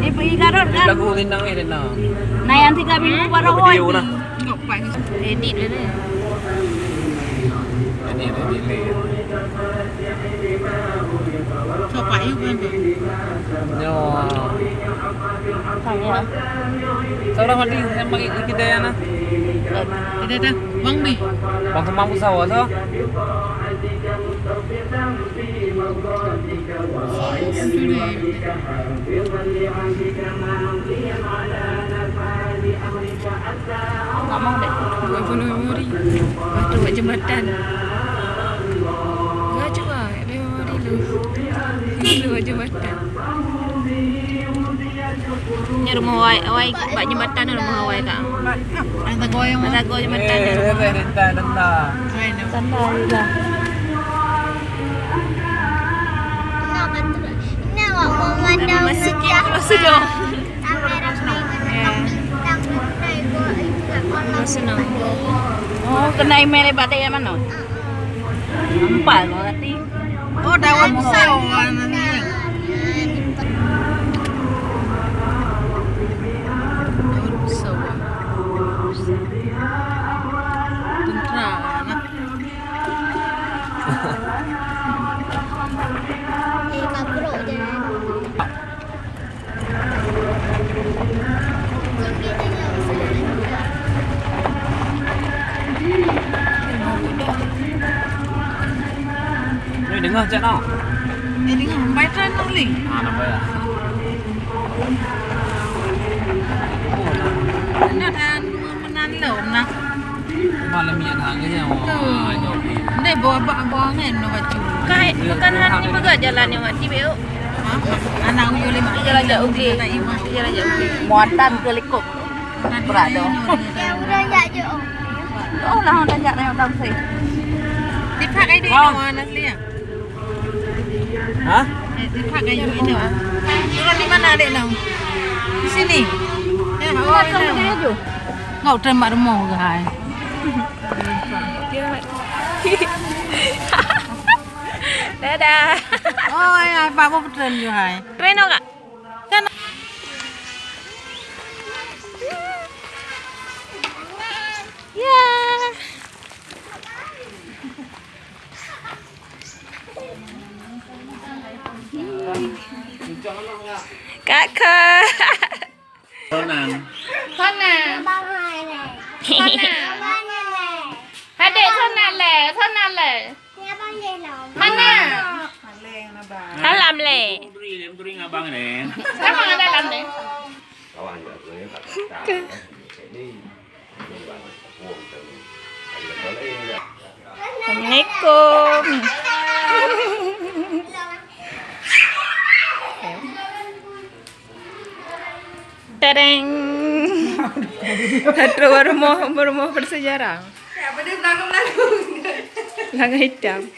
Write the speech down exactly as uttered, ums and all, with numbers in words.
Dia pergi Garut kan? Lagu Rindang ni, Rindang. Nah, yang tiga minggu baru. Video lah. Edit dulu. Edit, edit, edit. Coba yuk kan. Nyo. Tanya. Seorang mati sama kita ya nah. Ada dah. Bang ni. Bang Kemang Musawa tu. Ngomong deh. Buat penuh memori. Waktu buat jembatan. Enggak juga. Memori lu. Lu buat jembatan. Ni rumah awai, awai bak jembatan ni rumah awai kak. Ada goyang. Ada goyang jembatan ni. Eh, tentang, tentang. Tentang juga. Masuk ke Pulau Sedong. Ya. Pulau Sedong. Oh, kena email lebat dari mana? Empat berarti. Oh, daun pisau warna ni. Daun pisau. Tentera lah. Eh, kabrok je. Ni dengar cak nak. Ni dengar, bai tan nak beli. Ah, nampak ya. Oh, nah. Nah, dan meunan lom nah. Malam ni anak angin ya. Tuh. Deh, bawa bak, bawa angin nak baca. Kai, bukan han ni peugah jalan yang mati, Beo. Anak uyuh lima. Jalan jak Ugli. Jalan jak Ugli. Muatan ke likuk. Berat tu. Ya, udah jak je, Om. Oh, lah, udah jak, dah, udah, udah. Tipak kai dek, Om. Mana asli ya? Hah? Eh, tipak kai dek, Om. Turun di mana, dek, Om? Di sini. Ya, awak turun di mana? Enggak, turun mak rumah ke hai. Dadah. Oh, ya, Pak, apa betul you hai? Reno kak? Kan. Ya. Kakak. Sonan. Sonan. Sonan. Hadek sonan le, sonan le. Mana? Salam le. Abang ada dalam le. Assalamualaikum. Tadeng. Satu rumah, rumah bersejarah. Langit hitam.